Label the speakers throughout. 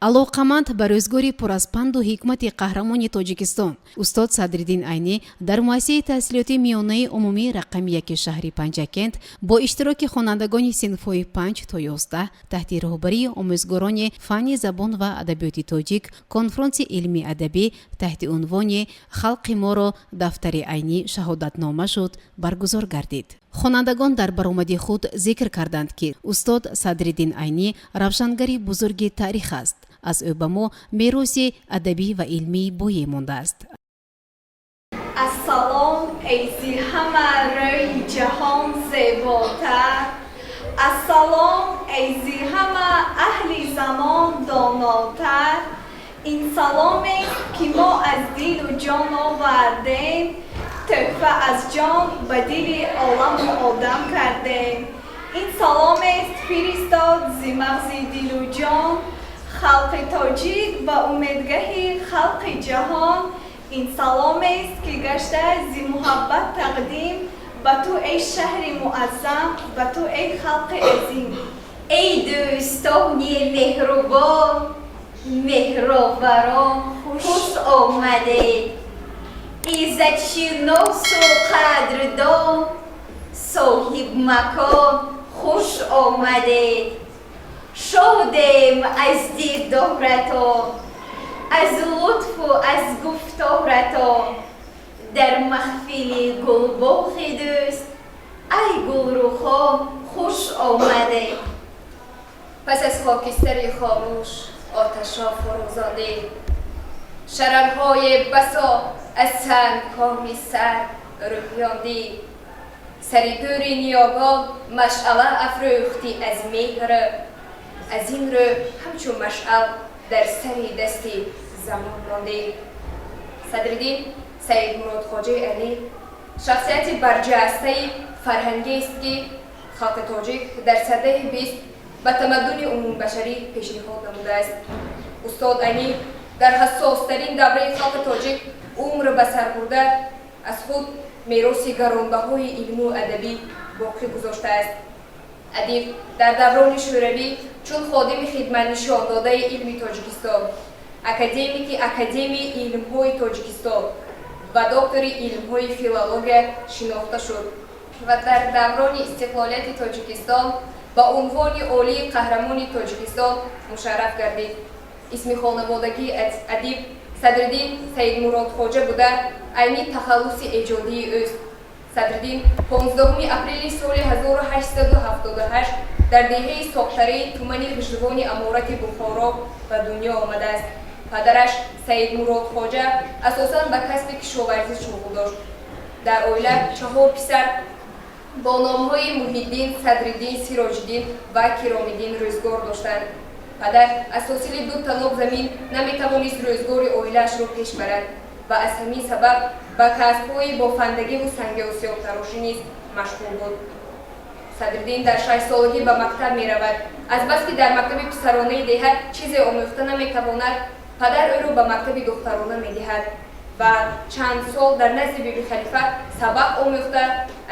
Speaker 1: Алоқаманд ба рӯзгори пур аз панду ҳикмати қаҳрамони Тоҷикистон, устод Садриддин Айнӣ, дар муассисаи таҳсилоти миёнаи умумии рақами 1 шаҳри Панҷакент бо иштироки хонандагони синфҳои 5 то 11 таҳти роҳбарии омӯзгорони фанни забон ва адабиёти тоҷик конфронси илмии адабӣ таҳти унвони «Халқи моро дафтари Айнӣ шаҳодатнома шуд» баргузор гардид. Хонандагон дар баромади худ зикр карданд, ки устод Садриддин Айнӣ равшангари бузурги таърих аст, аз ӯ ба мо мероси адабӣ ва илмӣ боқӣ мондааст.
Speaker 2: Ассалом, эй зи ҳама рӯи ҷаҳон зеботар, ассалом, эй зи ҳама аҳли замон донотар. Ин саломест, ки мо аз дилу ҷон овардем, тӯҳфа аз ҷон ба дили оламу одам кардем. Ин саломест, фиристод зи мағзи дилу ҷон халқи тоҷик ба умедгаҳи халқи ҷаҳон. Ин саломест, ки гашта зи муҳаббат тақдим ба ту, эй шаҳри муаззам, ба ту, эй халқи азим.
Speaker 3: Эй дӯстони меҳрубон, меҳроварон, хуш омадед. Иззатшиносу қадрдон, соҳибмакон, хуш омадед. Шодем аз дидоратон, аз лутфу аз гуфторатон дар маҳфили гулбоғи дӯст. Ай гулрӯхон, хуш омадед.
Speaker 4: Пас аз хокистари хомӯш оташҳо фурӯзондем, шарарҳои басо аз сангкоми сар рӯёндӣ. Сари гӯри ниёгон машъала афрӯхтӣ аз меҳр, аз ин рӯ ҳамчун машъал дар сари дасти замон мондӣ. Садриддин Саидмурод Хоҷаи Айнӣ шахсияти барҷастаи фарҳангиест, ки халқи тоҷик дар садаи 20 ба тамаддуни умумбашарӣ пешниҳод намудааст. Устод Айнӣ дар ҳассостарин давраи халқи тоҷик умр ба сар бурда, аз худ мероси гаронбаҳои илму адабӣ боқӣ гузоштааст. Адиб дар даврони шӯравӣ чун ходими хидматнишондодаи илми Тоҷикистон, академики Академияи илмҳои Тоҷикистон ва доктори илмҳои филология шинохта шуд ва дар даврони истиқлолияти Тоҷикистон ба унвони олии Қаҳрамони Тоҷикистон мушарраф гардид. Исми хонаводагии адиб Садриддин Саидмурод Хоҷа буда, Айнӣ тахаллуси эҷодии ӯст. Садриддин 15 апрели соли 1878 дар деҳаи Соқтараи тумани Ғиждувони аморати Бухоро ба дунё омадааст. Падараш Саидмурод Хоҷа асосан ба касби кишоварзӣ шуғл дошт. Дар оила чаҳор писар бо номҳои Муҳиддин, Садриддин, Сироҷиддин ва Киромиддин рӯзгор доштанд. Падар аз ҳосили ду таноб замин наметавонист рӯзгори оилаашро пеш барад ва аз ҳамин сабаб ба касбҳои бофандагиву сангиосиёбтарошӣ низ машғул буд. Садриддин дар 6-солагӣ ба мактаб меравад. Азбаски дар мактаби писаронаи деҳа чизе омӯхта наметавонад, падар ӯро ба мактаби духтарона медиҳад ва чанд сол дар назди Биби Халифа сабақ омӯхта,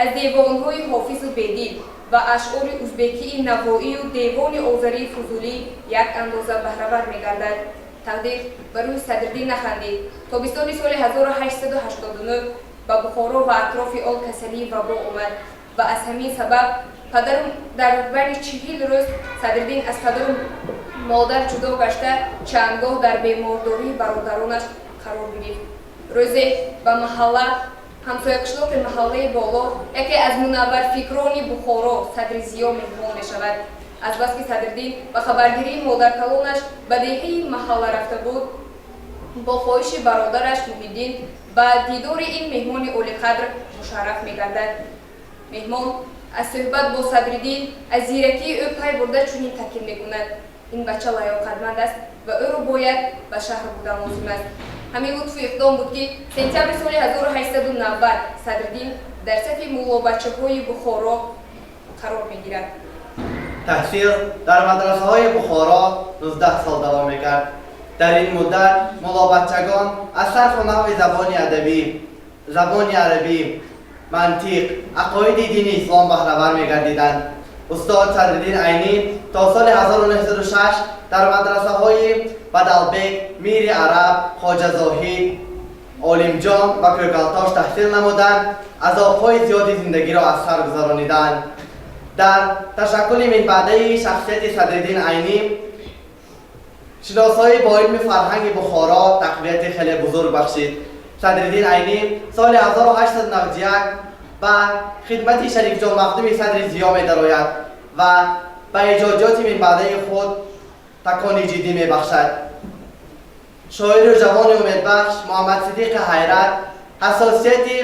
Speaker 4: аз девонҳои Ҳофизу Бедил ва ашъори узбекии Навоию девони озарии Фузулӣ як андоза баҳравар мегардад. Тақдир ба рӯи Садриддин нахандид. Тобистони соли 1889 ба Бухоро ва атрофи он касалии вабо омад ва аз ҳамин сабаб падару дар байни 40 рӯз Садриддин аз падару модар ҷудо гашта, чандгоҳ дар бемордории бародаронаш қарор гирифт. Рӯзе ба маҳалла ҳамсояқишлоқи маҳаллаи боло яке аз мунавварфикрони Бухоро, Садри Зиё, меҳмон мешавад. Азбаски Садриддин ба хабаргирии модаркалонаш ба деҳаи маҳалла рафта буд, бо хоҳиши бародараш Муҳиддин ба дидори ин меҳмони олиқадр мушарраф мегардад. Меҳмон аз суҳбат бо Садриддин аз зиракии ӯ пай бурда, чунин таъкид мекунад: «Ин бача лаёқатманд аст ва ӯро бояд ба шаҳр бурдан лозим аст». Ҳамин лутфу иқдом буд, ки сентябри соли 1890 Садриддин дар сафи муллобачаҳои Бухоро қарор мегирад.
Speaker 5: Таҳсил дар мадрасаҳои Бухоро 19 сол давом мекард. Дар ин муддат муллобачагон аз сарфу наҳви забони адабӣ, забони арабӣ, мантиқ, ақоиди дини ислом баҳравар мегардиданд. Устод Садриддин Айнӣ то соли 1906 дар мадрасаҳои Бадалбек, Мири Араб, Хоҷа Зоҳид, Олимҷон ва Кӯкалтош таҳсил намуданд, азобҳои зиёди зиндагиро аз сар гузарониданд. Дар ташаккули минбаъдаи шахсияти Садриддин Айнӣ шиносоӣ бо илми фарҳанги Бухоро тақвияти хеле бузург бахшид. Садриддин Айнӣ соли 1891 ба хидмати Шарифҷон Махдуми Садри Зиё медарояд ва ба эҷодиёти минбаъдаи худ такони ҷиддӣ мебахшад. Шоиру ҷавони умедбахш Муҳаммадсидиқи Ҳайрат ҳассосияти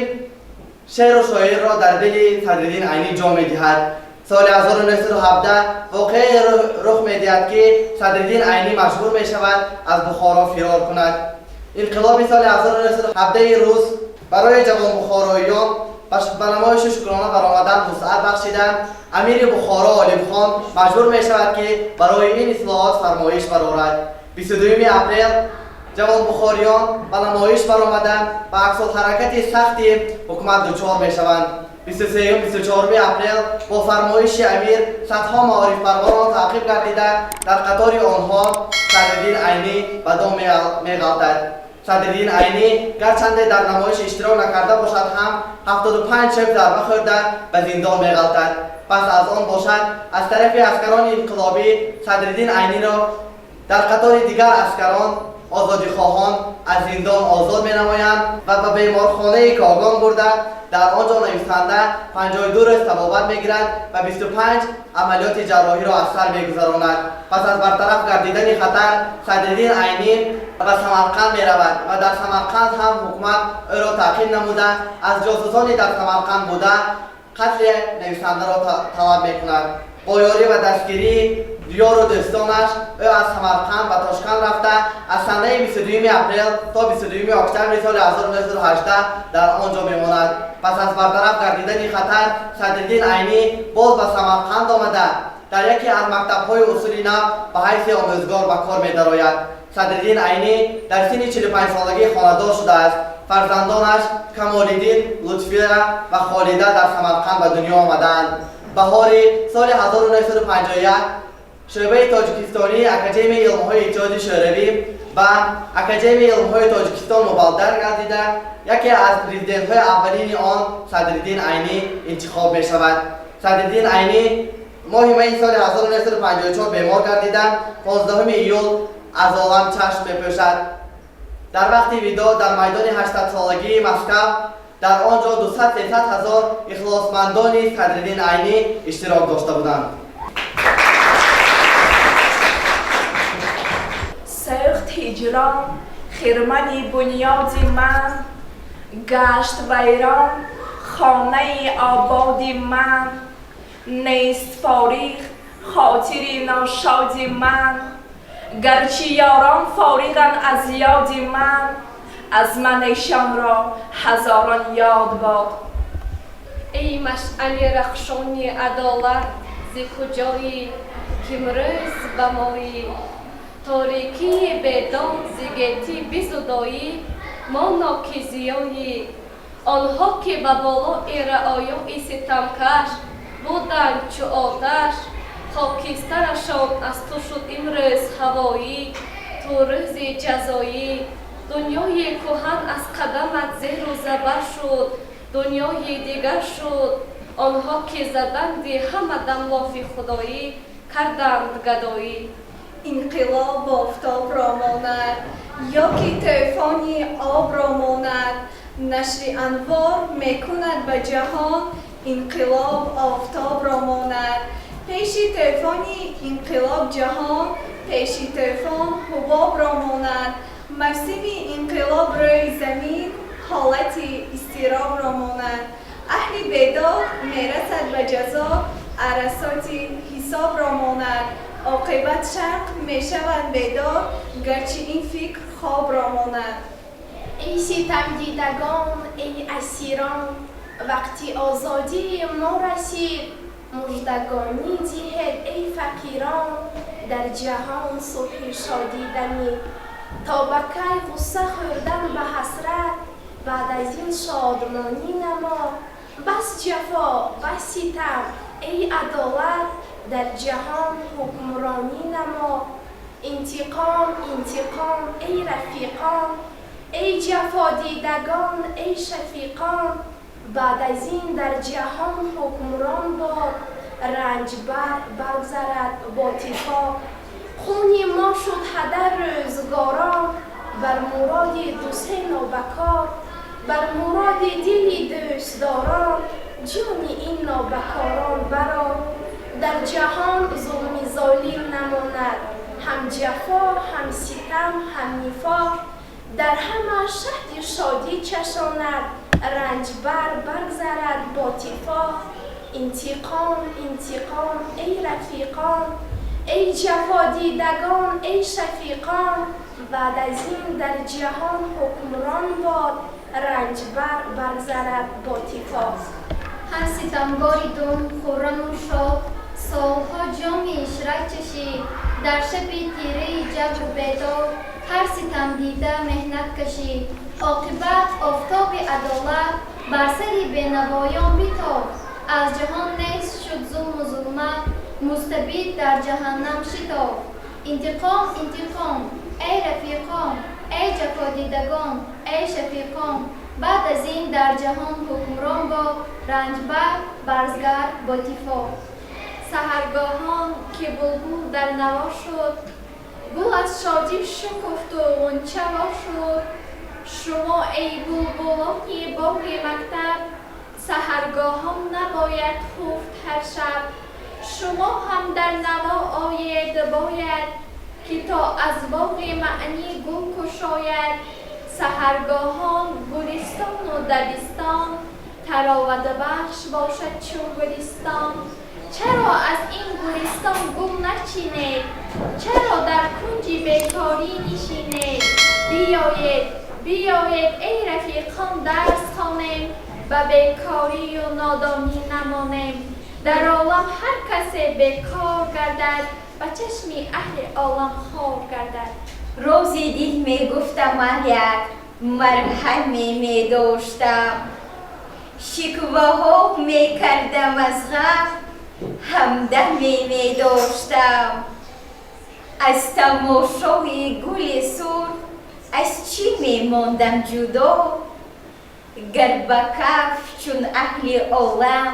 Speaker 5: шеъру шоирро дар дили Садриддин Айнӣ ҷо медиҳад. Соли 1917 воқеае рух медиҳад, ки Садриддин Айнӣ маҷбур мешавад аз Бухоро фирор кунад. Инқилоби соли 1917 рус барои ҷавонбухороиён ба намоиши шукрона баромадан вусъат бахшида, амири Бухоро Олимхон маҷбур мешавад, ки барои ин ислоҳот фармоиш барорад. 22 апрел ҷавонбухориён ба намоиш баромада, ба аксулҳаракати сахти ҳукумат дучор мешаванд. 23, 24 апрел бо фармоиши амир садҳо маорифпарварон таъқиб гардида, дар қатори онҳо Садриддин Айнӣ ба дом меғалтад. Садриддин Айнӣ гарчанде дар намоиш иштирок накарда бошад ҳам, 75 шеб зарба хӯрда, ба зиндон меғалтад. Пас аз он бошад, аз тарафи аскарони инқилобӣ Садриддин Айниро дар қатори дигар аскарон озодихоҳон аз зиндон озод менамоянд ва ба беморхонаи Когон бурда, дар он ҷо нависанда 52 рӯз табобат мегирад ва 25 амалиёти ҷарроҳиро аз сар мегузаронад. Пас аз бартараф гардидани хатар Садриддин Айнӣ ба Самарқанд меравад ва дар Самарқанд ҳам ҳукумат ӯро таъқиб намуда, аз ҷосусони дар Самарқанд буда қатли нависандаро талаб мекунад. Бо ёрӣ ва дастгирии ёру дӯстонаш ӯ аз Самарқанд ба Тошканд рафта, аз санаи 22 апрел то 22 октябри соли 1918 дар он ҷо мемонад. Пас аз бартараф гардидани хатар Садриддин Айнӣ боз ба Самарқанд омада, дар яке аз мактабҳои усули нав ба ҳайси омӯзгор ба кор медарояд. Садриддин Айнӣ дар синни 45-солагӣ хонадор шудааст. Фарзандонаш Камолиддин, Лутфия ва Холида дар Самарқанд ба дунё омадаанд. Баҳори соли 1951 шӯъбаи тоҷикистонии Академияи илмҳои Иттиҳоди Шӯравӣ ба Академияи илмҳои Тоҷикистон мубаддал гардида, яке аз президентҳои аввалини он Садриддин Айнӣ интихоб мешавад. Садриддин Айнӣ моҳи майи соли 1954 бемор гардида, 15 июл аз олам чашм мепӯшад. Дар вақти видоъ дар майдони 800-солагии Москав дар он ҷо 200-300 ҳазор ихлосмандони Садриддин Айнӣ иштирок дошта буданд.
Speaker 6: Сӯхт ҳиҷрон хирмани бунёди ман, гашт вайрон хонаи ободи ман, нест фориғ хотири ношоди ман, гарчи ёрон фориғанд аз ёди ман, аз ман эшонро ҳазорон ёд бод.
Speaker 4: Эй машъали рахшони адолат, зи куҷоӣ, кимрӯз ба моӣ? Торикии бедод зи гетӣ бизудоӣ, мо ноки зиёӣ. Онҳо ки ба болои раоёи ситамкаш буданд чу оташ, хокистарашон аз ту шуд имрӯз ҳавоӣ, ту рӯзи ҷазоӣ. Дунёи кӯҳан аз қадамат зеру забар шуд, дунёи дигар шуд. Онҳо ки заданди ҳама дам лофи худоӣ, карданд гадоӣ.
Speaker 2: Инқилоб офтобро монад ё ки тӯфони обро монад, нашри анвор мекунад ба ҷаҳон, инқилоб офтобро монад. Пеши тӯфони инқилоб ҷаҳон пеши тӯфон ҳубобро монад. Мавсими инқилоб рӯи замин ҳолати изтиробро монад. Аҳли бедод мерасад ба ҷазо, арасоти ҳисобро монад. Оқибат шарқ мешавад бедор, гарчи ин фикр хобро монад.
Speaker 7: Эй ситамдидагон, эй асирон, вақти озодии мо расид, муждагонӣ диҳед, эй фақирон, дар ҷаҳон субҳи шодӣ дамид. То ба кай ғусса хӯрдан ба ҳасрат, баъд аз ин шодмонӣ намо. Бас ҷафо, бас ситам, эй адолат, дар ҷаҳон ҳукмронӣ намо. Интиқом, интиқом, эй рафиқон, эй ҷафодидагон, эй шафиқон. Баъд аз ин дар ҷаҳон ҳукмрон бод, ранҷбар баргзарад бо тифоқ. Хуни мо шуд ҳадар рӯзгорон, бар муроди дусе нобакор, бар муроди дили дӯстдорон. Ҷони ин нобакорон барор. Дар ҷаҳон зулми золим намонад, ҳам ҷафо, ҳам ситам, ҳам нифоқ. Дар ҳама шаҳди шодӣ чашонад, ранҷбар баргзарад бо тифоқ. Интиқом, интиқом, эй рафиқон, эй ҷафодидагон, эй шафиқон. Баъд аз ин дар ҷаҳон ҳукмрон бод, ранҷбар баргзарад бо тифоқ.
Speaker 8: Ҳар ситамгори дун хурраму шод, солҳо ҷоми ишрат чашид. Дар шаби тираи ҷабру бедод ҳар ситамдида меҳнат кашид. Оқибат офтоби адолат бар сари бенавоён битофт. Аз ҷаҳон нест шуд зулму зулмат, мустабид дар ҷаҳаннам шитофт. Интиқом, интиқом, эй рафиқон, эй ҷафодидагон, эй шафиқон. Баъд аз ин дар ҷаҳон ҳукмрон бод, ранҷбар барзгар бо тифоқ.
Speaker 9: Саҳаргоҳон ки булбул дар наво шуд, гул аз шодӣ шукуфту ғунча во шуд. Шумо эй булбулони боғи мактаб, саҳаргоҳон набояд хуфт ҳар шаб. Шумо ҳам дар наво оед бояд, ки то аз боғи маънӣ гул кушояд. Саҳаргоҳон гулистону дабистон тароватбахш бошад чун гулистон. Чаро аз ин гулистон гул начинед? Чаро дар кунҷи бекорӣ нишинед? Биёед, биёед, эй рафиқон, дарс хонем, ба бекорию нодонӣ намонем. Дар олам ҳар касе бекор гардад, ба чашми аҳли олам хор гардад.
Speaker 3: Рози дил мегуфтам, ман як марҳаме медоштам, шикваҳо мекардам аз ғам, ҳамдаме медоштам. Аз тамошои гули сурх аз чӣ мемондам ҷудо, гар ба каф чун аҳли олам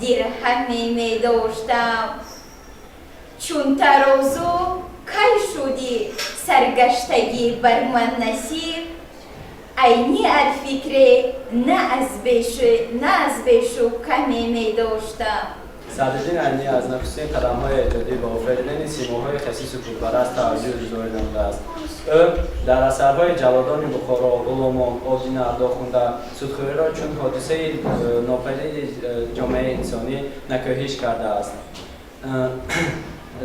Speaker 3: дирҳаме медоштам. Чун тарозу кай шудӣ саргаштагӣ бар ман насиб, Айнӣ ар фикре на аз бешу, на аз бешу каме медоштам.
Speaker 10: Садриддин Айнӣ аз нахустин қадамҳои эҷодӣ ба офаридани симоҳои хасису пурбараз таваҷҷӯҳ зоҳир намудааст. Ӯ дар асарҳои Ҷаллодони Бухоро, Ғуломон, Одина, Дохунда судхӯриро чун ҳодисаи нопадиди ҷомеаи инсонӣ накӯҳиш кардааст.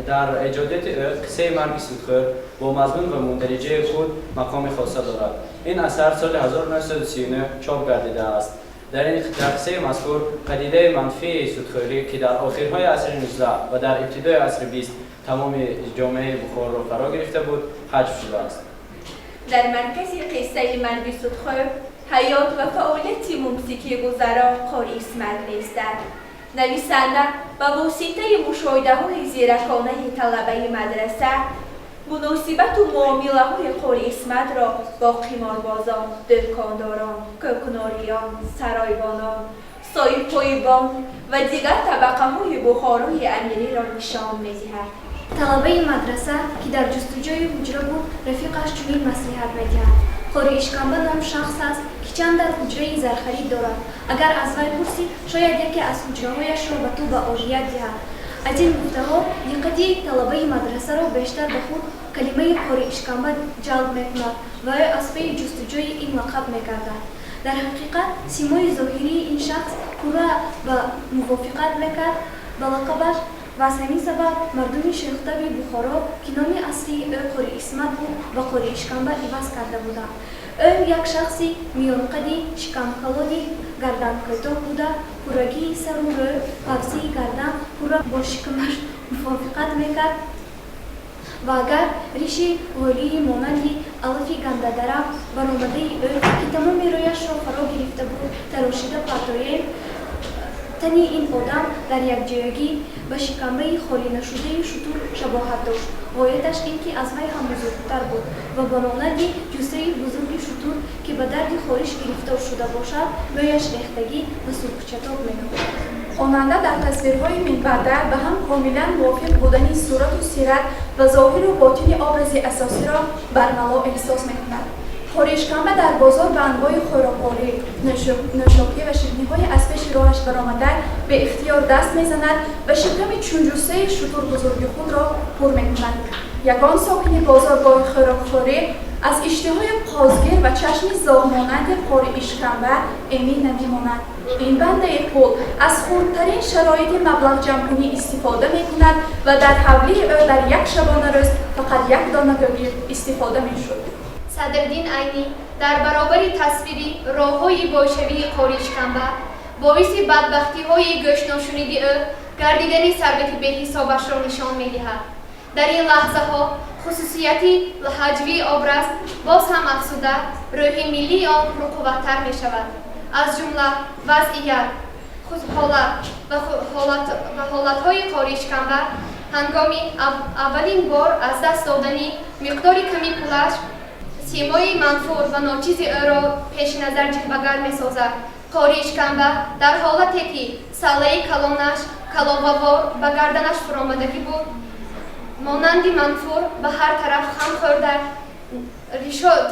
Speaker 10: Дар эҷодияти ӯ қиссаи марги судхӯр бо мазмун ва мундариҷаи худ мақоми хоса дорад. Ин асар соли 1939 чоп гардидааст. Дар ин дар қиссаи мазкур падидаи манфии судхӯрӣ, ки дар охирҳои асри 19 ва дар ибтидои асри 20 тамоми ҷомеаи Бухорро фаро гирифта буд, ҳаҷв шудааст.
Speaker 6: Дар маркази қиссаи марги судхӯр ҳаёт ва фаъолияти мумсики гузаро Қори Исмат меистад. Нависанда ба воситаи мушоҳидаҳои зираконаи талабаи мадраса муносибату муомилаҳои Қори Исматро бо қиморбозон, дӯкондорон, кӯкнориён, саройбонон, соҳибҳои бонк ва дигар табақаҳои Бухорои амириро нишон медиҳад.
Speaker 11: Талабаи мадраса, ки дар ҷустуҷӯи ҳуҷра буд, рафиқаш чунин маслиҳат медиҳад: Қори Ишкамба ном шахс аст, ки чанд дар ҳуҷраи зархарид дорад. Агар аз вай пурсӣ, шояд яке аз ҳуҷраҳояшро ба ту ба орият диҳад. Аз ин гуфтаҳо диққати талабаи мадрасаро бештар ба худ калимаи Қори Ишкамба ҷалб мекунад ва ӯ аз паи ҷустуҷӯи ин лақаб мегардад. Дар ҳақиқат, симои зоҳирии ин шахс пурра ба мувофиқат мекард ба лақабаш ва аз ҳамин сабаб мардуми шӯхтаби Бухоро, ки номи аслии ӯ Қори Исмат буд, ба Қори Ишкамба иваз карда буданд. Ӯ як шахси миёнқади шикамкалони гарданкӯтоҳ буда, пуррагии сару рӯ, ғафзии гардан пурра бо шикамаш мувофиқат мекард ва агар риши ғӯлии монанди алафи гандадарафт баромадаи ӯ, ки тамоми рӯяшро фаро гирифта буд, тарошида партоем, Тани ин одам дар якҷоягӣ ба шикамбаи холӣ нашудаи шутур шабоҳат дошт. Ғояташ ин ки аз вай ҳам бузургтар буд ва ба монанди ҷуссаи бузурги шутур, ки ба дарди хориш гирифтор шуда бошад, мӯяш рехтагӣ ва сурхчатоб менамуд.
Speaker 12: Хонанда дар тасвирҳои минбаъда ба ҳам комилан мувофиқ будани сурату сират ва зоҳиру ботини образи асосиро бармало эҳсос мекунад. Қори Ишкамба дар бозор ба анвои хӯрокворӣ, нӯшокӣ ва шириниҳои аз пеши роҳаш баромада беихтиёр даст мезанад ва шиками чун ҷуссаи шутур бузурги худро пур мекунад. Ягон сокини бозоргоҳи хӯрокхӯрӣ аз иштиҳои қозгир ва чашми зоғмонанди Қори Ишкамба эмин намемонад. Ин бандаи пул аз хурдтарин шароити маблағ ҷамъкунӣ истифода мекунад ва дар ҳавлии ӯ дар як шабонарӯз фақат як дона гӯгирд истифода мешуд.
Speaker 9: Садриддин Айнӣ дар баробари тасвири роҳҳои бойшавии Қори Ишкамба, боиси бадбахтиҳои гӯшношуниди ӯ гардидани сарвати беҳисобашро нишон медиҳад. Дар ин лаҳзаҳо хусусияти ҳаҷвии образ боз ҳам афзуда, рӯҳи миллии он пурқувваттар мешавад. Аз ҷумла вазъият ҳолат ва ҳолатҳои Қори Ишкамба ҳангоми аввалин бор аз даст додани миқдори ками пулаш симои манфур ва ночизи ӯро пеши назар ҷилвагар месозад. Қори Ишкамба дар ҳолате ки саллаи калонаш каловавор ба гарданаш фуромадагӣ буд, монанди манфур ба ҳар тараф хам хӯрда,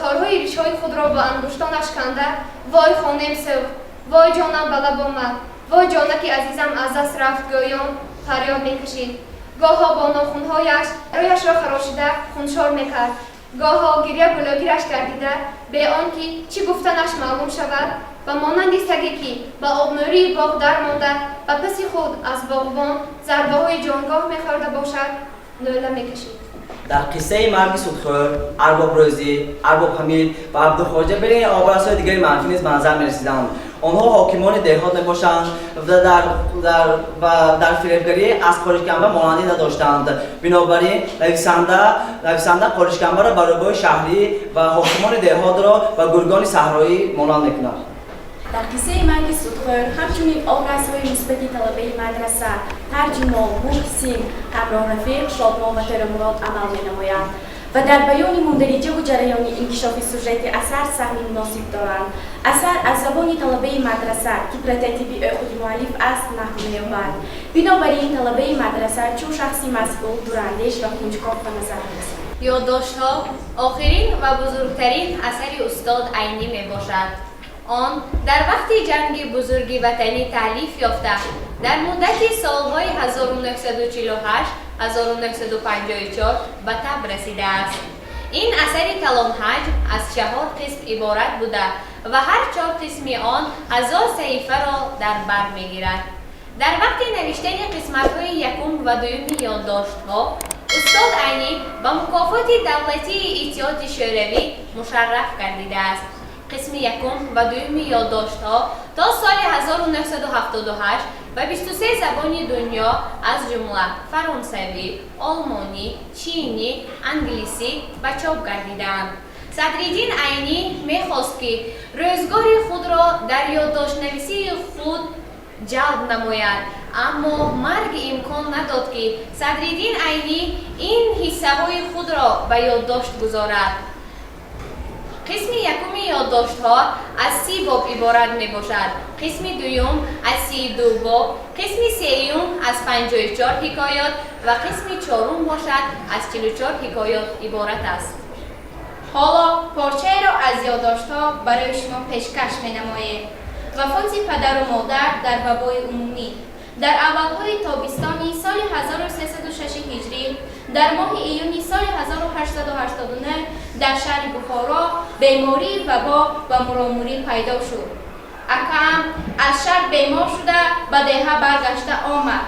Speaker 9: торҳои ришои худро бо ангуштонаш канда, «Вой, хонем сӯхт! Вой, ҷонам ба лаб омад! Вой, ҷонаки азизам аз даст рафт!» гӯён фарёд мекашид. Гоҳо бо нохунҳояш рӯяшро харошида хуншор мекард, гоҳо гиря гулӯгираш гардида, бе он ки чӣ гуфтанаш маълум шавад, ба монанди саге ки ба обнӯрии боғ дармонда, ба паси худ аз боғбон зарбаҳои ҷонгоҳ мехӯрда бошад, нӯла мекашид.
Speaker 13: Дар қиссаи марги судхӯр, Арбоб Рӯзӣ, Арбоб Ҳамид ва Абдухоҷа бе образҳои дигари манфӣ низ ба назар мерасиданд. Онҳо ҳокимони деҳот мебошанд ва дар фиребгарӣ аз Қори Ишкамба монандӣ надоштанд. Бинобар ин нависанда Қори Ишкамбаро ба рӯбоҳи шаҳрӣ ва ҳокимони деҳотро ба гургони саҳроӣ монанд мекунад.
Speaker 14: Дар қиссаи марги судхӯр ҳамчунин образҳои мусбати талабаи мадраса, тарҷумон, Муҳсин, ҳамроҳ рафиқ Шодмон ва Тӯрамурод амал менамоянд ва дар баёни мундариҷаву ҷараёни инкишофи сюжети асар саҳми муносиб доранд. Асар аз забони талабаи мадраса, ки прототипи ӯ худи муаллиф аст, нақл меёбад. Бинобар ин талабаи мадраса чун шахси масъул, дурандеш ва кунҷков ба назар мерасад.
Speaker 4: Ёддоштҳо охирин ва бузургтарин асари устод Айнӣ мебошад. Он дар вақти Ҷанги Бузурги Ватанӣ таълиф ёфта, дар муддати солҳои 1948 1954 ба таб расидааст. Ин асари калонҳаҷм аз чаҳор қисм иборат буда ва ҳар чор қисми он 1000 саҳифаро дар бар мегирад. Дар вақти навиштани қисматҳои якум ва дуюми ёддоштҳо устод Айнӣ ба мукофоти давлатии Иттиҳоди Шӯравӣ мушарраф гардидааст. Қисми якум ва дуюми ёддоштҳо то соли 1978 ба 23 забони дунё, аз ҷумла фаронсавӣ, олмонӣ, чинӣ, англисӣ ба чоп гардидаанд. Садриддин Айнӣ мехост, ки рӯзгори худро дар ёддоштнависии худ ҷалб намояд, аммо марг имкон надод, ки Садриддин Айнӣ ин ҳиссаҳои худро ба ёддошт гузорад. Қисми якуми ёддоштҳо аз 30 боб иборат мебошад, қисми дуюм аз 32 боб, қисми сеюм аз 54 ҳикоёт ва қисми чорум бошад, аз 44 ҳикоёт иборат аст.
Speaker 15: Ҳоло порчаеро аз ёддоштҳо барои шумо пешкаш менамоем. Вафоти падару модар дар вабои умумӣ. Дар аввалҳои тобистони соли 1306 ҳиҷрӣ, дар моҳи июни соли 1889 дар шаҳри Бухоро бемории вабо ва муромурӣ пайдо шуд. Акаам аз шаҳр бемор шуда, ба деҳа баргашта омад.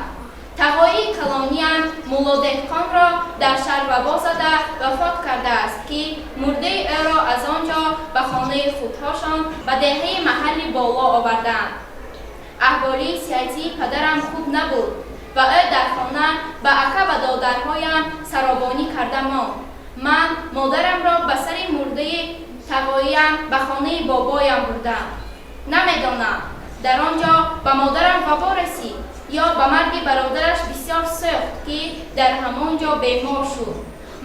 Speaker 15: Тағоии калониам Мулло Деҳқонро дар шаҳр вабо зада вафот кардааст, ки мурдаи ӯро аз он ҷо ба хонаи худҳошон ба деҳаи маҳалли боло овардаанд. Аҳволии сиҳатии падарам хуб набуд ва ӯ дар хона ба ака ва додарҳоям саробонӣ карда монд. Ман модарамро ба сари мурдаи тағоиям ба хонаи бобоям бурдам. Намедонам, Дар он ҷо ба модарам вабо расид ё ба марги бародараш бисёр сӯхт, ки дар ҳамон ҷо бемор шуд.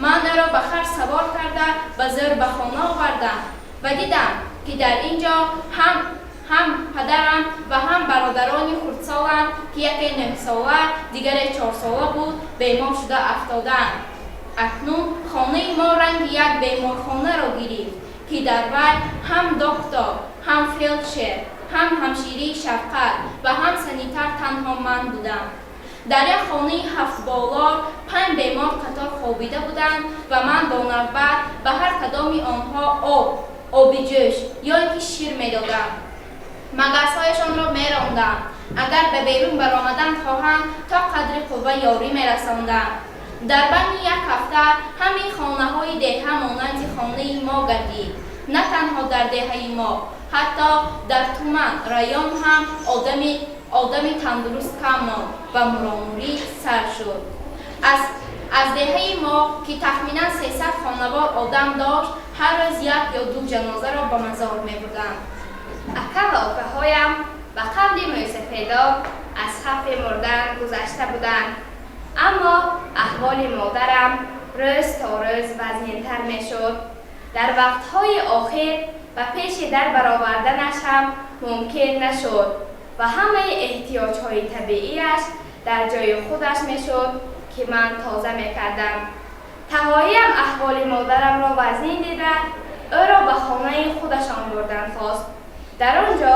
Speaker 15: Ман ӯро ба хар савор карда, ба зӯр ба хона овардам ва дидам, ки дар ин ҷо ҳам падарам ва ҳам бародарони хурдсолам, ки яке 9-сола, дигаре 4-сола буд, бемор шуда афтодаанд. Акнун хонаи мо ранги як беморхонаро гирифт, ки дар вай ҳам доктор, ҳам фелдшер, ҳам ҳамширии шафқат ва ҳам санитар танҳо ман будам. Дар як хонаи ҳафтболор панҷ бемор қатор хобида буданд ва ман бо навбат ба ҳар кадоми онҳо об, оби ҷӯш ё ин ки шир медодам, магасҳояшонро мерондам, агар ба берун баромадан хоҳанд, то қадри қувва ёрӣ мерасондам. Дар байни як ҳафта ҳамин хонаҳои деҳа монанди хонаи мо гардид. На танҳо дар деҳаи мо, ҳатто дар туман, район ҳам одами тандуруст кам монд ва муромурӣ сар шуд. Аз деҳаи мо, ки тахминан 300 хонавор одам дошт, ҳар рӯз як ё ду ҷанозаро ба мазор мебурданд.
Speaker 4: Ака ва опаҳоям ба қавли мӯйсафедон аз хавфи мурдан гузашта буданд, аммо аҳволи модарам рӯз то рӯз вазнинтар мешуд. Дар вақтҳои охир ба пеши дар бароварданаш ҳам мумкин нашуд ва ҳамаи эҳтиёҷҳои табиияш дар ҷои худаш мешуд, ки ман тоза мекардам. Тағоиям аҳволи модарамро вазнин дида, ӯро ба хонаи худашон бурдан хост. Дар он ҷо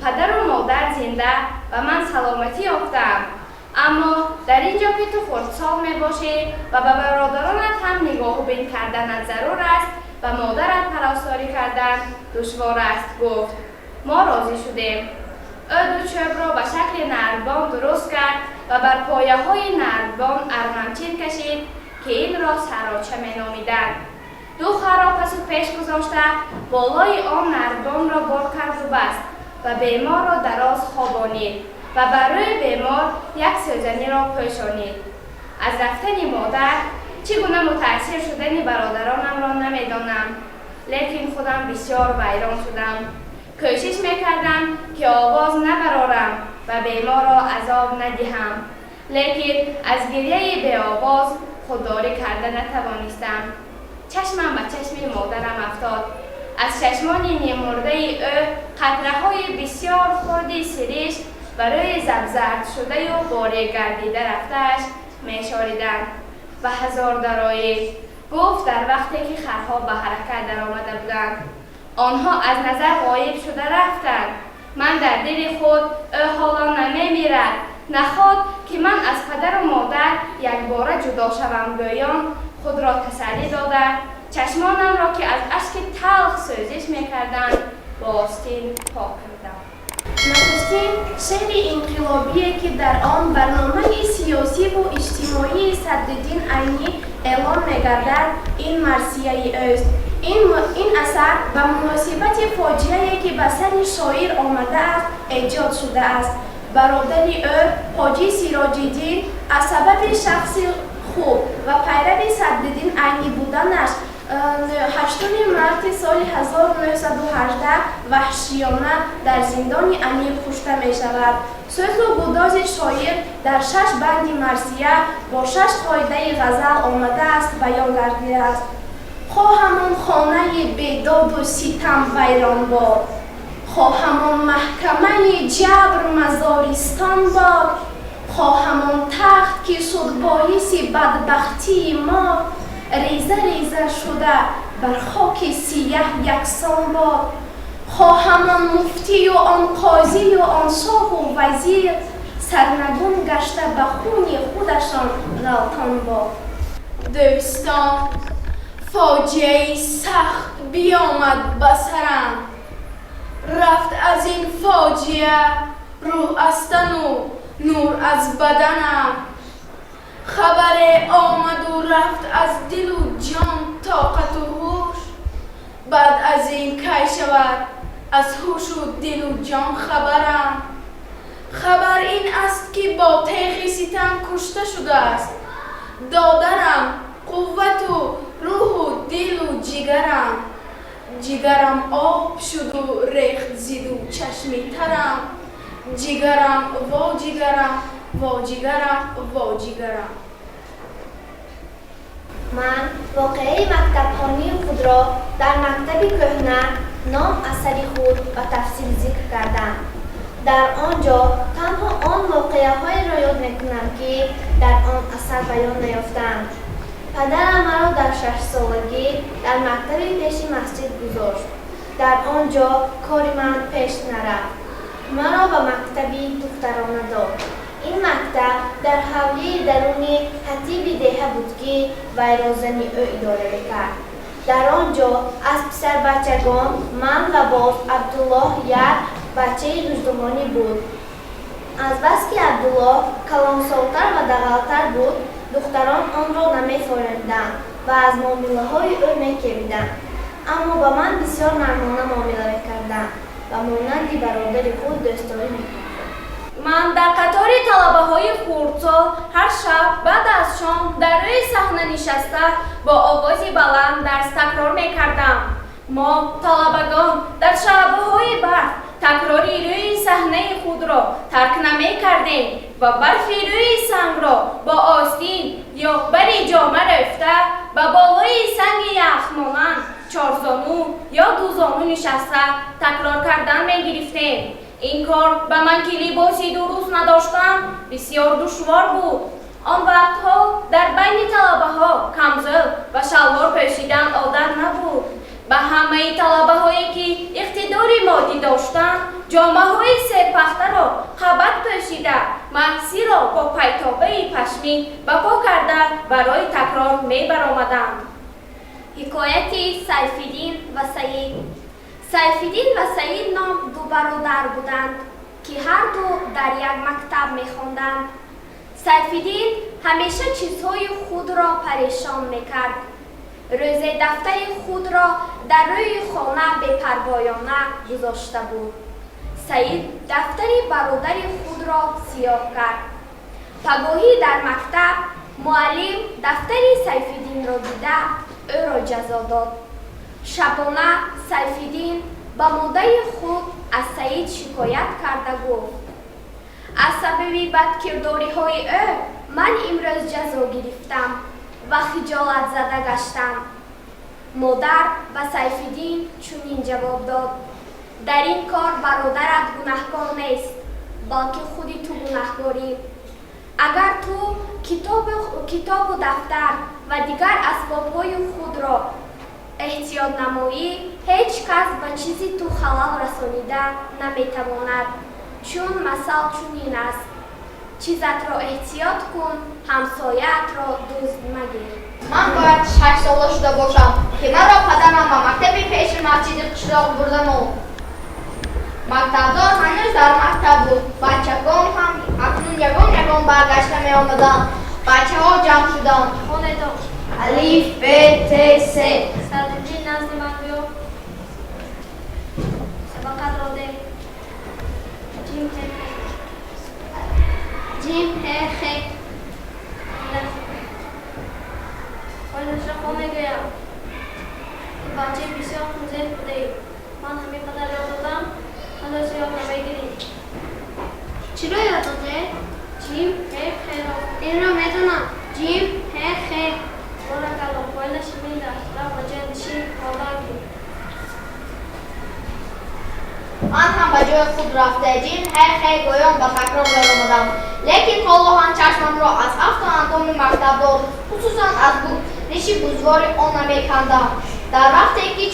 Speaker 4: падару модар зинда ва ман саломатӣ ёфтаам, аммо дар ин ҷо ки ту хурдсол мебошӣ ва ба бародаронат ҳам нигоҳубин карданат зарур аст, ба модарат парасторӣ кардан душвор аст, гуфт. Мо розӣ шудем. Ӯ ду чӯбро ба шакли нардбон дуруст кард ва бар пояҳои нардбон арғамчин кашид, ки инро сароча меномиданд. Ду харро пасу пеш гузошта, болои он нардбонро бор карду баст ва беморро дароз хобонид ва бар рӯи бемор як сӯзаниро пӯшонид. Аз рафтани модар чӣ гуна мутаассир шудани бародаронамро намедонам, лекин худам бисёр вайрон шудам. Кӯшиш мекардам, ки овоз набарорам ва беморро азоб надиҳам, лекин аз гирьяи беовоз худдорӣ карда натавонистам. Чашмам ба чашми модарам афтод. Аз чашмони ниммурдаи ӯ қатраҳои бисёр хурди сиришт барои забзардшудаю борик гардида рафтааш мешориданд. Ва ҳазор дароӣ, гуфт, дар вақте ки харҳо ба ҳаракат даромада буданд. Онҳо аз назар ғоиб шуда рафтанд. Ман дар дили худ ӯ ҳоло намемирад, наход ки ман аз падару модар якбора ҷудо шавам гӯён худро тасаллӣ дода, чашмонамро, ки аз ашки талх сӯзиш мекарданд, бо остин пок кардам.
Speaker 7: Нахустин шеъри инқилобие, ки дар он барномаи сиёсиву иҷтимоии Садриддин Айнӣ эълон мегардад, ин марсияи ӯст. Ин асар ба муносибати фоҷиае, ки ба сари шоир омадааст, эҷод шудааст. Бародари ӯ, Ҳоҷӣ Сироҷиддин, аз сабаби шахси хуб ва пайрави Садриддин Айнӣ буданаш 8 марти соли 1918 ваҳшиёна дар зиндони амир кушта мешавад. Сӯзу гудози шоир дар шаш банди марсия бо шаш қоидаи ғазал омадааст, баён гардидааст. Хоҳам он хонаи бедоду ситам вайрон бод, хоҳам он маҳкамаи ҷабр мазористон бод, хоҳам он тахт, ки шуд боиси бадбахтии мо, реза реза шуда бар хоки сияҳ яксон бод, хоҳам он муфтию он қозию он шоҳу вазир сарнагун гашта ба хуни худашон ғалтон бод.
Speaker 9: Дӯстон, фоҷиаи сахт биёмад ба сарам. Рафт аз ин фоҷиа рӯҳ аз тану нур аз баданам. Хабаре омаду рафт аз дилу ҷон тоқату ҳуш. Баъд аз ин кай шавад аз ҳушу дилу ҷон хабарам? Хабар ин аст, ки бо теғи ситам кушта шудааст додарам, қуввату рӯҳу дилу ҷигарам. Ҷигарам об шуду рехт зиду чашми тарам. Ҷигарам, во ҷигарам, во ҷигарам, во ҷигарам.
Speaker 16: Ман воқеаи мактабхонии худро дар мактаби кӯҳна ном асари худ ба тафсил зикр кардам. Дар он ҷо танҳо он воқеаҳоеро ёд мекунам, ки дар он асар баён наёфтаанд. Падарам маро дар шашсолагӣ дар мактаби пеши масҷид гузошт. Дар он ҷо кори ман пеш нарафт. Маро ба мактаби духтарона дод. Ин мактаб дар ҳавлии даруни хатиби деҳа буд, ки вайро зани ӯ идора мекард. Дар он ҷо аз писарбачагон ман ва боз Абдуллоҳ як бачаи ғиждувонӣ буд. Азбаски Абдуллоҳ калонсолтар ва дағалтар буд, духтарон онро намефоремданд ва аз муомилаҳои ӯ мекевиданд. Аммо ба ман бисёр нармона муомила мекарданд ва монанди бародари худ дӯстдорӣ мекарданд.
Speaker 15: Ман дар қатори талабаҳои хурдсол ҳар шаб баъд аз шом дар рӯи саҳна нишаста бо овози баланд дарс такрор мекардам. Мо талабагон дар шабҳои барф такрори рӯи саҳнаи худро тарк намекардем ва барфи рӯи сангро бо остин ё бари ҷома рӯфта ба болои санги яхмонанд чорзону ё дузону нишаста такрор кардан мегирифтем. Ин кор ба ман, ки либоси дуруст надоштам, бисёр душвор буд. Он вақтҳо дар байни талабаҳо камзӯл ва шалвор пӯшидан одат набуд. Ба ҳамаи талабаҳое, ки иқтидори моддӣ доштанд, ҷомаҳои серпахтаро қабат пӯшида, маҳсиро бо пайтобаи пашмин ба по карда барои такрор мебаромаданд.
Speaker 17: Ҳикояти Сайфиддин ва Саид. Сайфиддин ва Саид ном ду бародар буданд, ки ҳарду дар як мактаб мехонданд. Сайфиддин ҳамеша чизҳои худро парешон мекард. Рӯзе дафтари худро дар рӯи хона бепарвоёна гузошта буд. Саид дафтари бародари худро сиёҳ кард. Пагоҳӣ дар мактаб муаллим дафтари Сайфиддинро дида ӯро ҷазо дод. Шабона Сайфиддин ба модари худ аз Саид шикоят карда гуфт: аз сабаби бадкирдориҳои ӯ ман имрӯз ҷазо гирифтам ва хиҷолатзада гаштам. Модар ба Сайфиддин чунин ҷавоб дод: дар ин кор бародарат гунаҳкор нест, балки худи ту гунаҳкорӣ. Агар ту китобу дафтар ва дигар асбобҳои худро эҳтиёт намоӣ, ҳеҷ кас ба чизи ту халал расонида наметавонад, чун масал чунин аст: чизатро эҳтиёт кун, ҳамсояатро дузд магир.
Speaker 18: Ман бояд 6 сола шуда бошам, ки маро падарам ба мактаби пеши масҷиди қишлоқ бурдану мактабдор ҳанӯз дар мактаб буд. Бачагон ҳам акнун ягон ягон баргашта меомаданд. Бачаҳо ҷамъ шуданд.
Speaker 11: Хонедо.
Speaker 18: Алиф, б, т, с.
Speaker 11: Садриддин, назди ман биё. Сабақатро деҳ. Ҷим, ҳ,
Speaker 8: Ҷим, ҳ, х.
Speaker 11: Оинашро хон мегӯям. Ту бачаи бисёр хунзеҳ будаӣ. Ман ҳамин қадар ёд додам, ҳанӯз ёд намегирӣ.
Speaker 8: Чиро ёд доде?
Speaker 11: Ҷим, ҳ, хро.
Speaker 8: Инро медонам. Ҷим, ҳ, х.
Speaker 11: Боракалло, поинаш ҳамин аст. Рав, ба ҷоят нишин, хондан гир.
Speaker 18: Ман ҳам ба ҷои худ рафта, ҷим, ҳ, х гӯён ба такрор даромадам, лекин ҳоло ҳам чашмамро аз афту андоми мактабдор, хусусан аз риши бузвори он намекандам. Дар вақте ки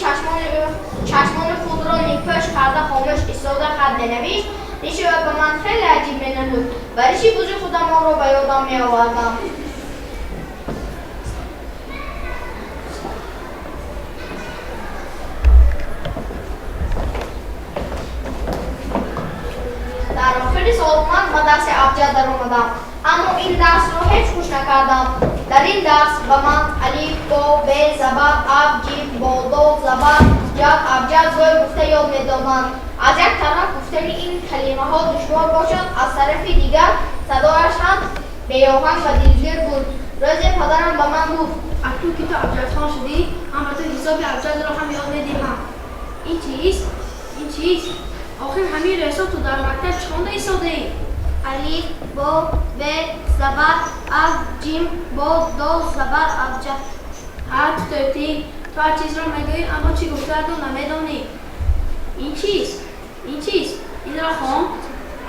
Speaker 18: чашмони худро нимпӯш карда, хомӯш истода хат менавишт, риши ӯ ба ман хеле аҷиб менамуд ва риши бузи худамонро ба ёдам меовардам. Дар охири сол ман ба дарси абҷад даромадам, аммо ин дарсро ҳеҷ хуш накардам. Дар ин дарс ба ман алиф, бо, б забар, аб, ҷим, бо, дол забар, ҷад, абҷад гӯй гуфта ёд медоданд. Аз як тараф гуфтани ин калимаҳо душвор бошад, аз тарафи дигар садояш ҳам беоҳанг ва дилгир буд. Рӯзе падарам ба ман гуфт:
Speaker 19: Акнун ки ту абҷадхон шудӣ, ман ба ту ҳисоби абҷадро ҳам ёд медиҳам. Ин чист? Ин чист? Охир ҳамин рӯзҳо ту дар мактаб чӣ хонда истодаӣ?
Speaker 18: Алиф, бо, бе, забар, аф, ҷим, бо, дол, забар, абҷад.
Speaker 19: Ҳа, ту тӯтӣ, ту ҳар чизро мегӯӣ, аммо чӣ гуфтаатро намедонӣ. Ин чист? Ин чист? Инро хон.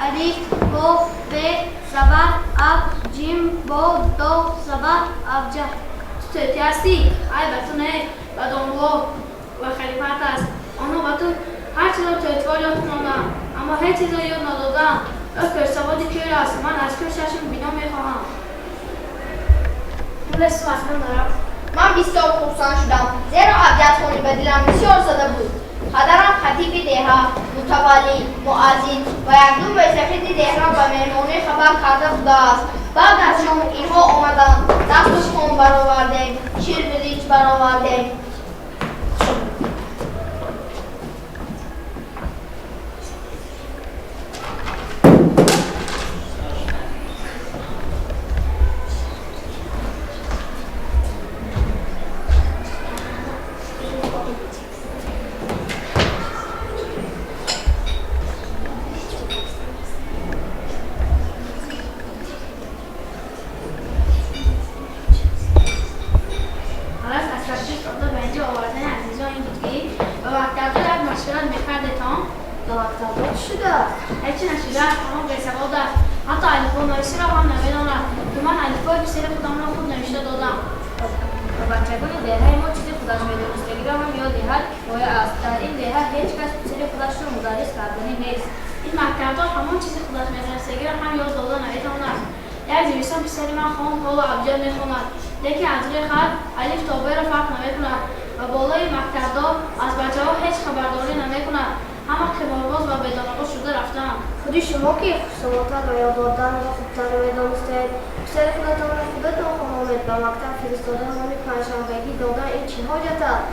Speaker 18: Алиф, бо, бе, забар, аф, ҷим, бо, дол, забар, абҷад.
Speaker 19: Ту тӯтӣ ҳастӣ? Ай, ба ту не, ба домулло ва халифаат аст. Онҳо ба ту ҳар чизро тӯтивор ёд кунонанд, аммо ҳеҷ чизро ёд надоданд. Ӯ кӯрсаводи кӯр аст. Ман аз кӯр чашм бино мехоҳам.
Speaker 18: Ман бисёр хурсанд шудам, зеро абҷадхонӣ ба дилам бисёр зада буд. Падарам хатиби деҳа, мутаваллӣ, муаззин ва якду мӯйсафеди деҳро ба меҳмонӣ хабар карда будааст. Баъд аз шом инҳо омаданд. Дастурхон баровардем, ширбиринҷ баровардем.
Speaker 19: Ғараз аз ташриф дода ба инҷо овардани азизон ин буд, ки ба мактабдор як машварат мекардетон.
Speaker 18: Ба мактабдор чӣ шудааст?
Speaker 19: Ҳечи нашудааст, ҳамон бесавод аст. Ҳатто алифбонависиро ҳам намедонад, ки ман алифбои писари худамро худ навишта додам.
Speaker 4: Ба бачагони деҳаи мо чизи худаш медонистагиро ҳам ёд диҳад, кифоя аст. Дар ин деҳа ҳеҷ кас писари худашро мударрис карданӣ нест.
Speaker 19: Ин мактабдор ҳамон чизи худаш медонистагиро ҳам ёд дода наметавонад. Як зимистон писари ман хонд, ҳоло абҷад мехонад, лекин аз рӯи хат алиф то беро фарқ намекунад. Ва болои мактабдор аз бачаҳо ҳеҷ хабардорӣ намекунад. Ҳама қиморбоз ва бедонабоз шуда рафтаанд.
Speaker 18: Худи шумо ки хушсаводтар ва ёд доданро хубтар медонистед, писари худатонро худатон хононед. Ба мактаб фиристода нони панҷшанбегӣ додан ин чӣ ҳоҷат аст?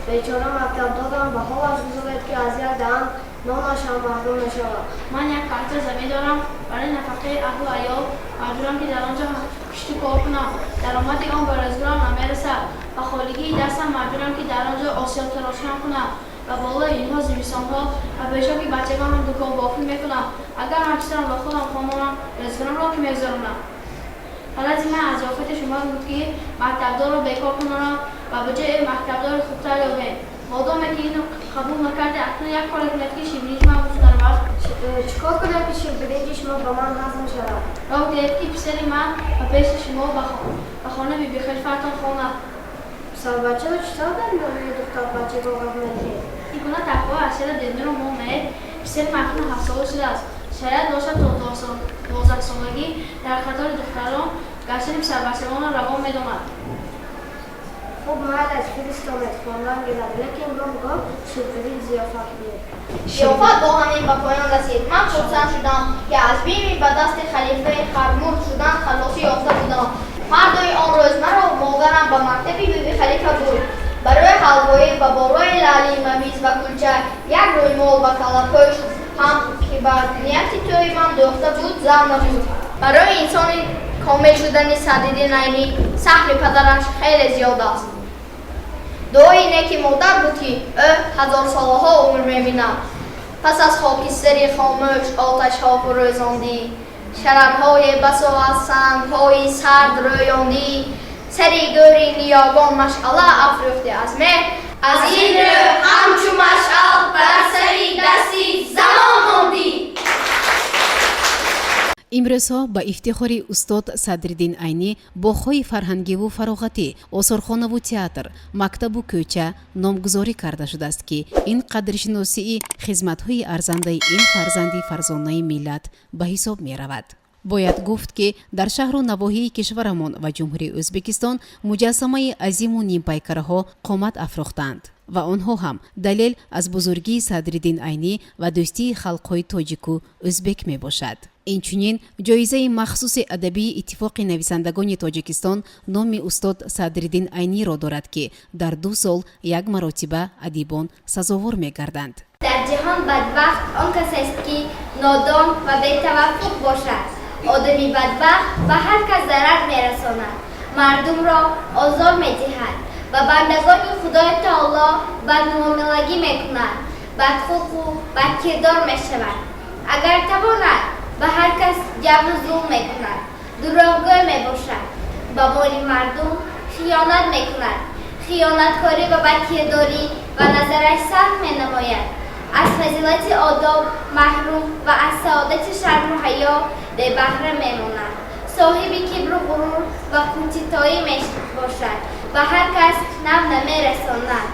Speaker 18: Бечора мактабдорам ба ҳолаш гузоред, ки аз як даҳан нонаш ҳам маҳрум мешавад.
Speaker 19: Ман як парча замин дорам, барои нафақаи аҳлу аёл маҷбурам, ки дар он ҷо кишту кор кунам. Даромади он ба рӯзгорам намерасад. Ба холигии дастам маҷбурам, ки дар он ҷо осиёбтарошӣ кунам. Ва болои инҳо зимистонҳо ва пешоки бачагонам дуконбофӣ мекунам. Агар ман писарам ба худам хононам, рӯзгорамро ки мегузаронам? Ғарази ман аз зиёфати шумо ин буд, ки мактабдорро бекор кунонам ва ба ҷои ӯ мактабдори хубтар ёбем. Модоме ки инро қабул накарде, акнун як коре кунед, ки ширбиринҷи ман буз наравад.
Speaker 18: Чӣ кор кунем, ки ширбиринҷи шумо ба ман ҳазм шавад?
Speaker 19: Роҳ диҳед, ки писари ман ба пеши шумо ба хонаи бибихалифаатон хонад.
Speaker 18: Писарбачаро чӣ тавр дар миёнаи духтарбачагон роҳ медиҳед?
Speaker 19: Ин гуна таҳқиқҳои ашяро дидниро мо меед. Писари ман акнун 7сола шудааст. Шариат бошад, то 12солагӣ дар қатори духтарон гаштани писарбачагонро равон медонад.
Speaker 18: Хуб, майлаш, фиристонед, хондан гирад, лекин гоҳ-гоҳ ширбиринҷ зиёфат диҳед. Зиёфат бо ҳамин ба поён расид. Ман хурсанд шудам, ки аз бими ба дасти халифаи хармурд шудан халосӣ ёфта будам. Фардои он рӯз маро модарам ба мактаби биби халифа бурд. Барои ҳалвоӣ ба болои лаъли мавиз ва кулча як рӯймол ва каллапӯш ҳам, ки ба нияти тӯи ман дӯхта буд, зам набуд. Барои инсони комил шудани Садриддин Айнӣ саҳми падараш хеле зиёд аст. Дуои неки модар буд, ки ӯ ҳазорсолаҳо умр мебинад. Пас аз хокистари хомӯш оташҳо фурӯзондӣ, шарарҳое басо аз сангҳои сард рӯёндӣ, сари гӯри ниёгон машъала афрӯхтӣ аз меҳр. Аз ин рӯ ҳамчу машъал бар сари дасти замон мондӣ.
Speaker 1: Имрӯзҳо ба ифтихори устод Садриддин Айнӣ боғҳои фарҳангиву фароғатӣ, осорхонаву театр, мактабу кӯча номгузорӣ карда шудааст, ки ин қадршиносии хизматҳои арзандаи ин фарзанди фарзонаи миллат ба ҳисоб меравад. Бояд гуфт, ки дар шаҳру навоҳии кишварамон ва Ҷумҳурии Ӯзбекистон муҷассамаи азиму нимпайкараҳо қомат афрохтаанд ва онҳо ҳам далел аз бузургии Садриддин Айнӣ ва дӯстии халқҳои тоҷику ӯзбек мебошад. Инчунин ҷоизаи махсуси адабии Иттифоқи нависандагони Тоҷикистон номи устод Садриддин Айниро дорад, ки дар 2 сол як маротиба адибон сазовор мегарданд.
Speaker 8: Дар ҷаҳон бадбахт он кас аст, ки нодон ва бетаваффуқ бошад. Одами бадбахт ба ҳар кас зарар мерасонад, мардумро озор медиҳад ва бандагони Худои Таоло бадмуомилагӣ мекунад.
Speaker 18: Бадхулқу бадкирдор мешавад. Агар тавонад, ба ҳар кас ҷабру зулм мекунад. Дурӯғгӯй мебошад. Ба моли мардум хиёнат мекунад. Хиёнаткорӣ ва бадкирдорӣ ба назараш сахт менамояд. Аз фазилати одоб маҳрум ва аз саодати шарму ҳаё бебаҳра мемонад. Соҳиби кибру ғурур ва қунтитоӣ мебошад. Ба ҳар кас нав намерасонад.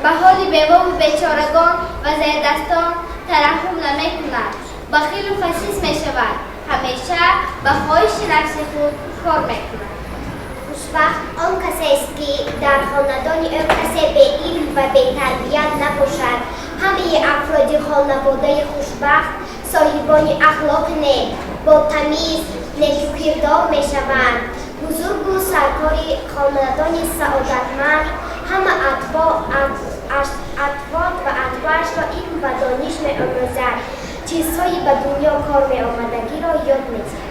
Speaker 18: Ба ҳоли бевову бечорагон ва зердастон тараҳҳум намекунад. Бахилу хасис мешавад. Ҳамеша ба хоҳиши нафси худ кор мекунад.
Speaker 20: Хушбахт он касест, ки дар хонадони ӯ касе беилм ва бетарбият набошад. Ҳамаи афроди хонаводаи хушбахт соҳибони ахлоқи нек, бо тамиз, некукирдор мешаванд. Бузургу саркори хонадони саодатманд ҳама атвот ва атбоашро илм ва дониш меомӯзад, чизҳои ба дунё кор меомадагиро ёд медиҳад.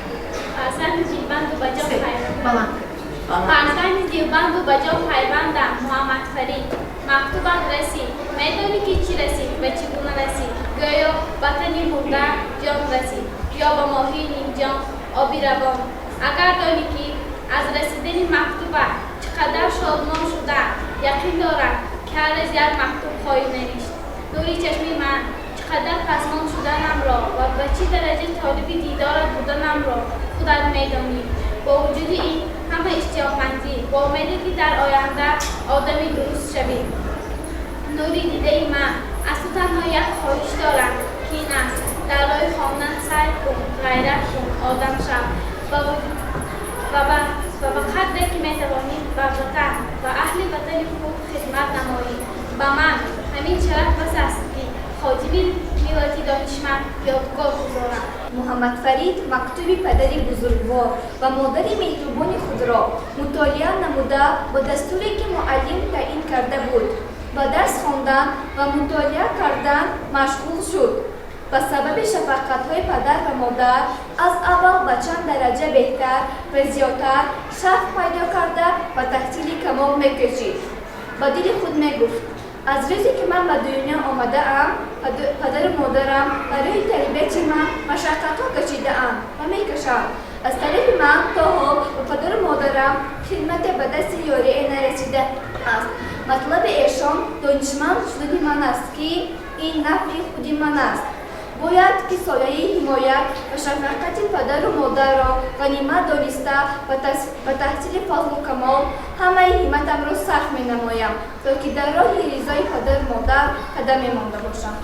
Speaker 9: Фарзанди дилбанду ба ҷон пайвандам. Фарзанди дилбанду ба ҷон пайвандам Муҳаммадфарид. Мактубат расид. Медонӣ, ки чӣ расид ва чӣ гуна расид? Гӯё ба тани мурда ҷон расид ё ба моҳии нимҷон оби равон. Агар донӣ, ки аз расидани мактубат чӣ қадар шодмон шудам, яқин дорам, ки ҳар рӯз як мактуб хоҳӣ навишт. Нури чашми ман, чӣ қадар пасмон шуданамро ва ба чӣ дараҷа толиби дидорат буданамро худат медонӣ. Бо вуҷуди ин ҳама иштиёқмандӣ, бо умеде, ки дар оянда одами дуруст шавӣ. Нури дидаи ман, аз ту танҳо як хоҳиш дорам, ки ин аст: дар роҳи хондан сай кун, ғайрат кун, одам шав ва ба қадре ки метавонӣ ба ватан ва аҳли ватани худ хизмат намоӣ. Ба ман ҳамин шараф бас аст, ки ходими миллати донишманд ёдгор гузорам.
Speaker 12: Муҳаммадфарид мактуби падари бузургвор ва модари меҳрубони худро мутолиа намуда, бо дастуре, ки муаллим таъин карда буд, ба дарс хондан ва мутолиа кардан машғул шуд. Ба сабаби шафқатҳои падар ва модар аз аввал ба чанд дараҷа беҳтар ва зиёдтар шавқ пайдо карда, ба таҳсили камол мекӯшид. Ба дили худ мегуфт: «Аз рӯзе, ки ман ба дунё омадаам, падару модарам барои тарбияти ман машаққатҳо кашидаанд ва мекашанд. Аз тарафи ман то ҳол ба падару модарам хидмате ба дасти ёрие нарасида аст. Матлаби эшон донишманд шудани ман аст, ки ин нафъи худи ман аст. Бояд ки сояи ҳимоят ва шафқати падару модарро ғанимат дониста, ба таҳсили фазлу камол ҳамаи ҳимматамро сарф менамоям, то ки дар роҳи ризои падару модар қадам мемонда бошам».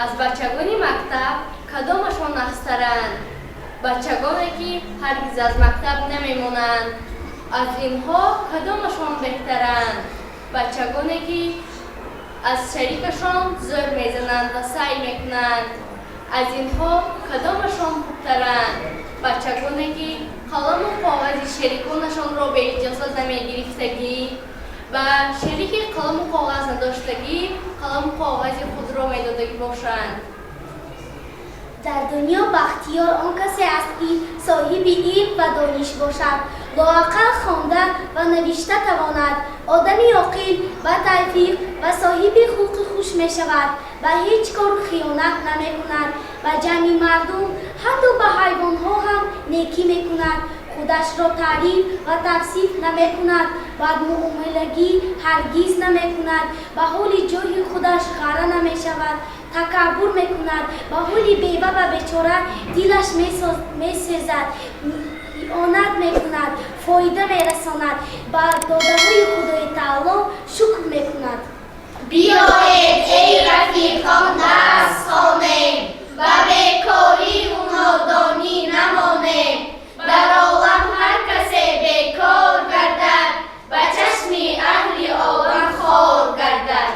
Speaker 21: Аз бачагони мактаб кадомашон нағзтаранд? Бачагоне, ки ҳаргиз аз мактаб намемонанд. Аз инҳо кадомашон беҳтаранд? Бачагоне, ки аз шарикашон зӯр мезананд ва саъй мекунанд. Аз инҳо кадомашон хубтаранд? Бачагоне, ки қаламу коғази шериконашонро беиҷозат намегирифтагӣ ба шерики қаламу коғаз надоштагӣ қаламу коғази худро медодагӣ бошанд.
Speaker 22: Дар дунё бахтиёр он касе аст, ки соҳиби илм ва дониш бошад, лоақал хонда ва навишта тавонад. Одами оқил ба тавфиқ ва соҳиби хулқи хуш мешавад, ба ҳеҷ кор хиёнат намекунад, ба ҷамъи мардум, ҳатто ба ҳайвонҳо ҳам некӣ мекунад, худашро таъриф ва тавсиф намекунад, бадмуомилагӣ ҳаргиз намекунад, ба ҳоли ҷоҳи худаш ғара намешавад, такаббур мекунад, ба ҳоли бева ва бечора дилаш месӯзад, ионат мекунад, фоида мерасонад, ба додаҳои Худои Таоло шукр мекунад.
Speaker 18: Биёед, эй рафиқон, дарс хонем, ба бекорию нодонӣ намонем. Бар олам ҳар касе бекор гардад, ба чашми аҳли олам хор гардад.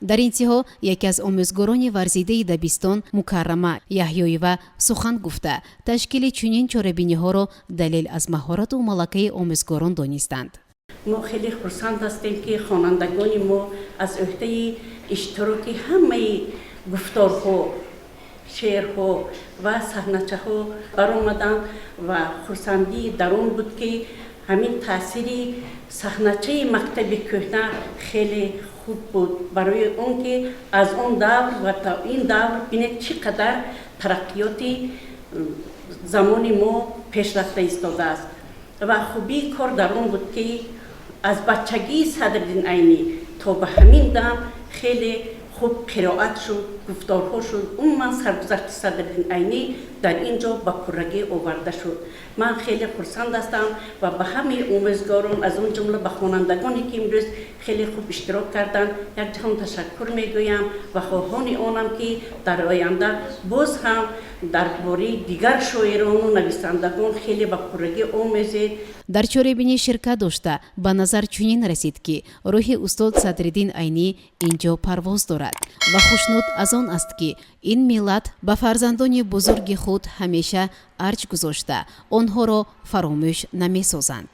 Speaker 1: Дар интиҳо яке аз омӯзгорони варзидаи дабистон Мукаррама Яҳёева сухан гуфта, ташкили чунин чорабиниҳоро далел аз маҳорату малакаи омӯзгорон донистанд.
Speaker 2: Мо хеле хурсанд ҳастем, ки хонандагони мо аз ӯҳдаи иштироки ҳамаи гуфторҳо, шеърҳо ва саҳначаҳо баромаданд ва хурсандии дар он буд, ки ҳамин таъсири саҳначаи мактаби кӯҳна хеле хуб буд, барои он ки аз он давр ва то ин давр бинед, чӣ қадар тараққиёти замони мо пешрафта истодааст. Ва хубии кор дар он буд, ки аз бачагии Садриддин Айнӣ то ба ҳамин дам хеле хуб қироат шуд, гуфторҳо шуд, умуман саргузашти Садриддин Айнӣ дар ин ҷо ба пуррагӣ оварда шуд. Ман хеле хурсанд ҳастам ва ба ҳамаи омӯзгорон, аз он ҷумла ба хонандагоне, ки имрӯз хеле хуб иштирок карданд, якҷаҳон ташаккур мегӯям ва хоҳони онам, ки дар оянда боз ҳам дар бораи дигар шоирону нависандагон хеле ба пуррагӣ омӯзед.
Speaker 1: Дар чорабинӣ ширкат дошта, ба назар чунин расид, ки рӯҳи устод Садриддин Айнӣ ин ҷо парвоз дорад ва хушнуд аз он аст, ки ин миллат ба фарзандони бузурги худ ҳамеша арҷ гузошта, онҳоро фаромӯш намесозанд.